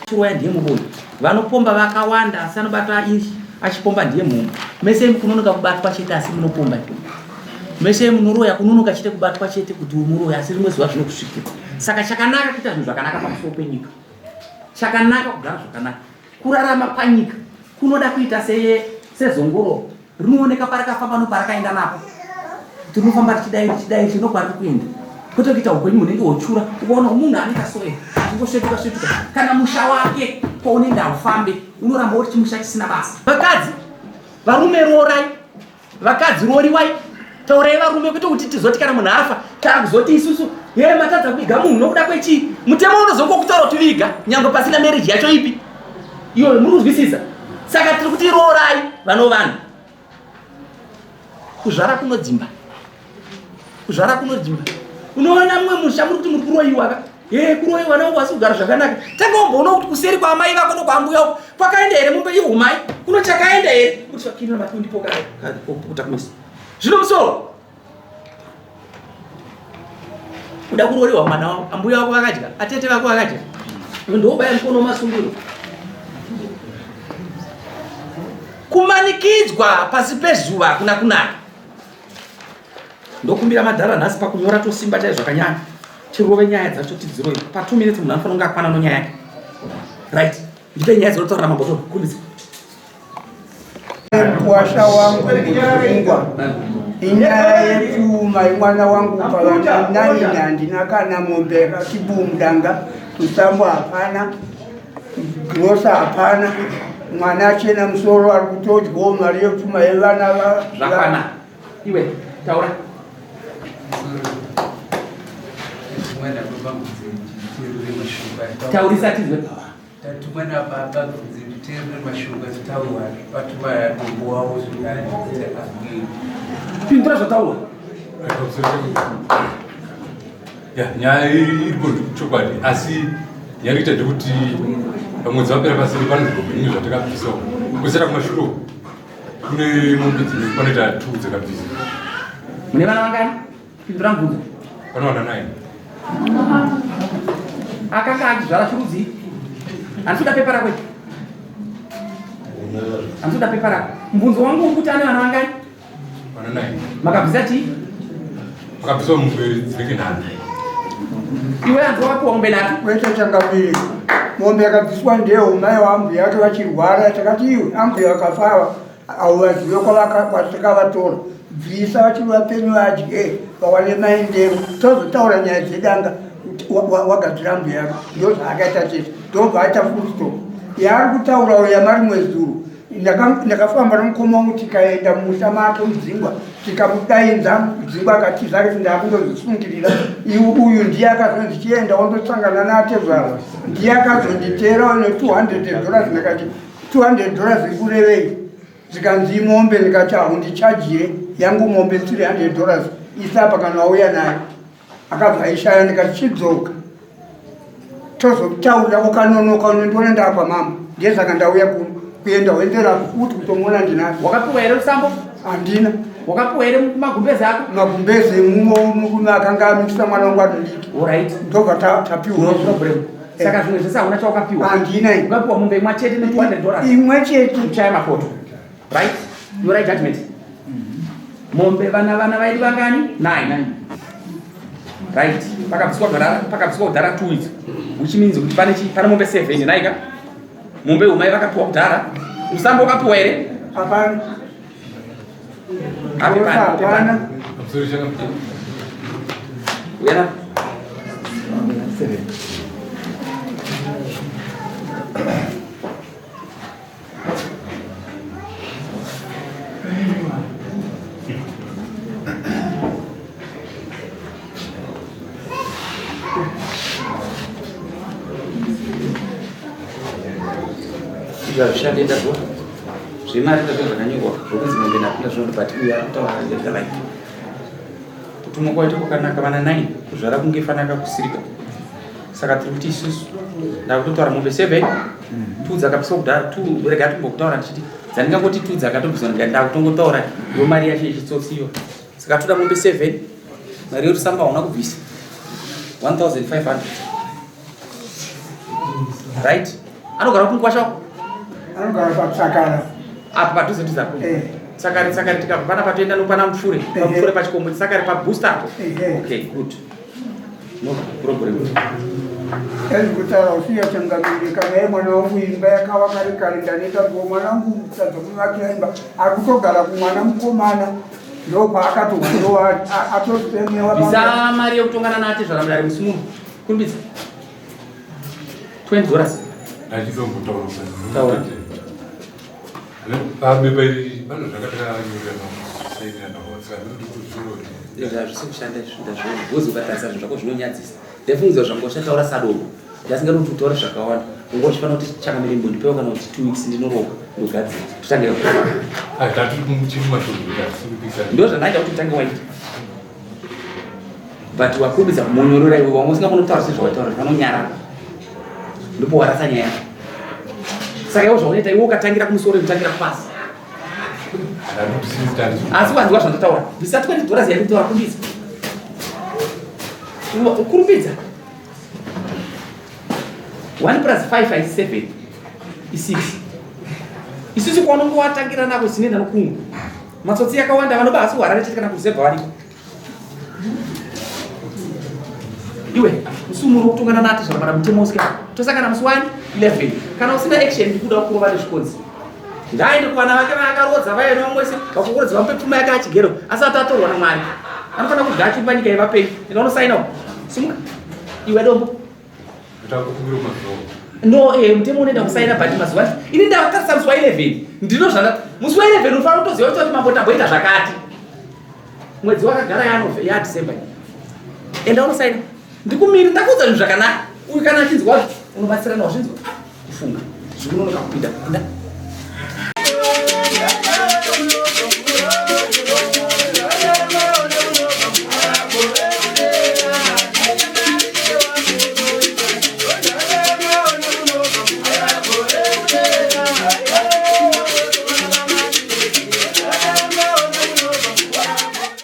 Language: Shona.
Chiroya ndiye muroyi. Vanopomba vakawanda asi anobata achipomba ndiye mhomho. Mese kunonoka kubatwa chete asi munopomba. Mese munoroya kunonoka chete kubatwa chete kuti umuroya asi rimwe zuva zvinokusvikira. Saka chakanaka kuita zvinhu zvakanaka pamusoro penyika. Chakanaka kugara zvakanaka. Kurarama panyika kunoda kuita sezongororo rinooneka parakafamba noparakaenda napo kuti rinofamba richidai richidai richino kwariri kuenda kwete kuita upenyu hunenge hochura ukaona munhu anenge asoe achingosvetuka svetuka kana musha wake kwaunenge haufambe unoramba uri chimusha chisina basa vakadzi varume roorai Vakadzi rooriwai, taurai varume kwete kuti tizoti kana munhu afa takuzoti isusu ye matadza kuviga munhu nokuda kwechii. Mutemo unozongokutaura kuti viga nyangwe pasina marriage yacho ipi iyoyo, muri kuzwisisa? Saka tiri kuti roorai vano vanhu. Kuzvara kunodzimba. Kuzvara kunodzimba. Unoona mumwe musha muri kuti muri kuroyiwa ka? Ee kuroyiwa nawo wasi kugara zvakanaka. Tanga womboona kuti kuseri kwaamai vako nokwaambuya uko kwakaenda here mumbe iwo humai? Kuno chakaenda here? Kuti vakina mati ndipo ka kuta kumeso. Zvino musoro. Kuda kuroyiwa mwana wako, ambuya wako vakadya, atete vako vakadya. Ndobaya mukono masungiro. Kumanikidzwa pasi pezuva hakuna kunaka. Ndokumbira madhara nhasi pakunyora tosimba chai zvakanyanya. Tirove nyaya dzacho tidzirove. Pa 2 minutes munhu anofanira kunge akwana nonyaya yake. Right. Ndipe nyaya dzinotaura mambo to kumbidza. Mkwasha wangu Mutungwa inyaya yepfuma imwana wangu pavana naini handina kana mombe yakati bumdanga musambo hapana Grosa hapana mwana achena musoro ari kutodyawo mari yepfuma yevana zvakwana iwe taura taurisa tizwe tatumwa nababa kunzi nditeerere mashoko achitaurwa vatuma mambo wavo zvekare pindura zvataurwa Ya, nyaya iripo chokwadi asi nyaya iri kuita ndekuti pamwedzi wapera pasiri pane zvigombe zvimwe zvatakabvisawo kusera kumashure uku kune mombe dzimwe panoita two dzakabvisa mune vana vangani pindura mubvunzo pane vana nine akanga achizvara chirudzii handisi kuda pepa rako handisi kuda pepa rako mubvunzo wangu uri kuti ane vana vangani Makabvisa chii? Makabvisa mombe dzinenge nhatu. Iwe hanzi wakapiwa mombe nhatu? Kwete changamire. Mombe yakabviswa ndeyo mai waambuya yake vachirwara takati iwe ambuya vakafa hauvazive kwatakavatora. Bvisa vachiri vapenyu vadye vawane maendero tozotaura nyaya dzedanga wagadzira ambuya yako ndozvaakaita chete ndobva aita full stop yaari kutaura uyo yamarimwe zuro Ndakafamba nomukoma wangu tikaenda mumusha make Mudzingwa tikamudainza Mudzingwa akatiza akati ndakundozvisungirira uyu ndiye akazonzi chienda wandosangana natezvara ndiye akazonditeera ne 200 dollars ndakati 200 dollars ikurevei zvikanzi imombe ndikati haundichajire yangu mombe 300 dollars isapa kana wauya nayo akabva aishaya ndikati chidzoka tozotaura ukanonoka unondiona ndakwa mama ndiye saka ndauya kuno kuenda wendera futi kutomuona ndinazo wakapiwa here rusambo handina wakapiwa here magumbeze ako magumbeze mumwe murume akanga amikisa mwana wangu adodiki orit ndobva tapiwa no problem Saka zvimwe zvese hauna chawakapiwa. Handina. Ukapiwa mombe imwe chete ne 200 dollars. Imwe chete. Kuchaya mapoto. Right? Nyorai judgment. Mombe vana vana vaidi vangani? 9. Right. Pakabviswa kudhara pakabviswa kudhara 2 idzi. Which means kuti pane chi pane mombe 7 naika. Mombe umai vakapiwa kudhara. Musambo wakapiwa here? Hapana. Ape pani, ape pani. Hapana. Pamusoro changamire. Uyana. Izvi hazvishandi ndazviona. Zvemari ndazvo zvakanyorwa zvokunzi mombe ndapinda zvinondi but uyu ari kutaura zvega like kutumwa kwaita kwakanaka vana 9 kuzvara kunge fanaka kusirika saka tiri kuti isusu ndakutotaura mombe 7 two dzakapiswa kudhara two rega timbokutaura ndichiti dzandingangoti two dzakatobviswa ndika ndakutongotaura yo mari yacho yechitsotsi iyo saka toda mombe 7 mari yotusamba hauna kubvisa 1500 right anogara kuti mukwasha wako Anogara patsakara. apa padhuze dhuze apo Eh. tsakare tsakare tikabva pana patoenda nopana mupfure pamupfure pachikomo tsakare pabooster apo Ehe. okay good no problem Ezi kutaura usiya changamire kana ye mwana wangu imba yakawa kare kare ndaneta ngo mwana wangu kutadza kumuvakira imba ari kutogara kumwana mukomana ndokwaakatobva atosemewa bvisa mari yekutongana nate zvaramudare musi muno kurumbidza 20 dollars Ndachizombotaura. Taura. Pabepa iri pane zvakatakanyorerana kusainirana saka ndinoti kuzvinyore. Izvi hazvisi kushanda izvi ndazviona because ukatarisa zvinhu zvako zvinonyadzisa ndafungidzwa zvanga uchataura sadobo ndasingadi kuti utaure zvakawanda unga uchifanira kuti changamire mbondipewo kana kuti 2 weeks ndinoroka ndogadzira totangira Ah, tati muchiri mashoko kuti hatisi kupikisa. ndo zvandaida kuti utange waita but wakurumidza kumonyorora iwe wanga usingakoni kutaura sezvawataura zvanonyarara ndipo warasa nyaya yako saka iwo zvaunoita iwe ukatangira kumusoro unotangira pasi Ndati tati. asi wanzwa zvandotaura bvisa 20 dollars yakutaura kurumbidza kurumbidza 1 plus 5 is 7 is 6 isusu kwaunonge watangira nako zvinoenda nokumwe matsotsi akawanda vanoba asi harare chete kana kuruzevha variko iwe musi umuri wokutongana nati zvakamana mutemo usika tosangana musi wani 11 kana usina action ndikuda kurova nezvikonzi ngaende kuvana vake vaakarodza vaya nevamwese vakukurodza vamupe pfuma yake achigero asati atorwa namwari anofanira kudya achipa nyika yevapei enda unosaina uko simuka iwe dombo Takukumbira mazuva. no eh, mutemo unoenda kusaina but mazuva acho ini ndakatarisa musi wa11 ndino zvanda musi wa11 unofanira kutoziva kuti mambo tamboita zvakati mwedzi wakagara yadecember enda unosaina ndikumiri ndakuudza zvinhu zvakanaka uyu kana achinzwa unobatsirana wazvinzwa kufunga zvikunonoka kupinda enda.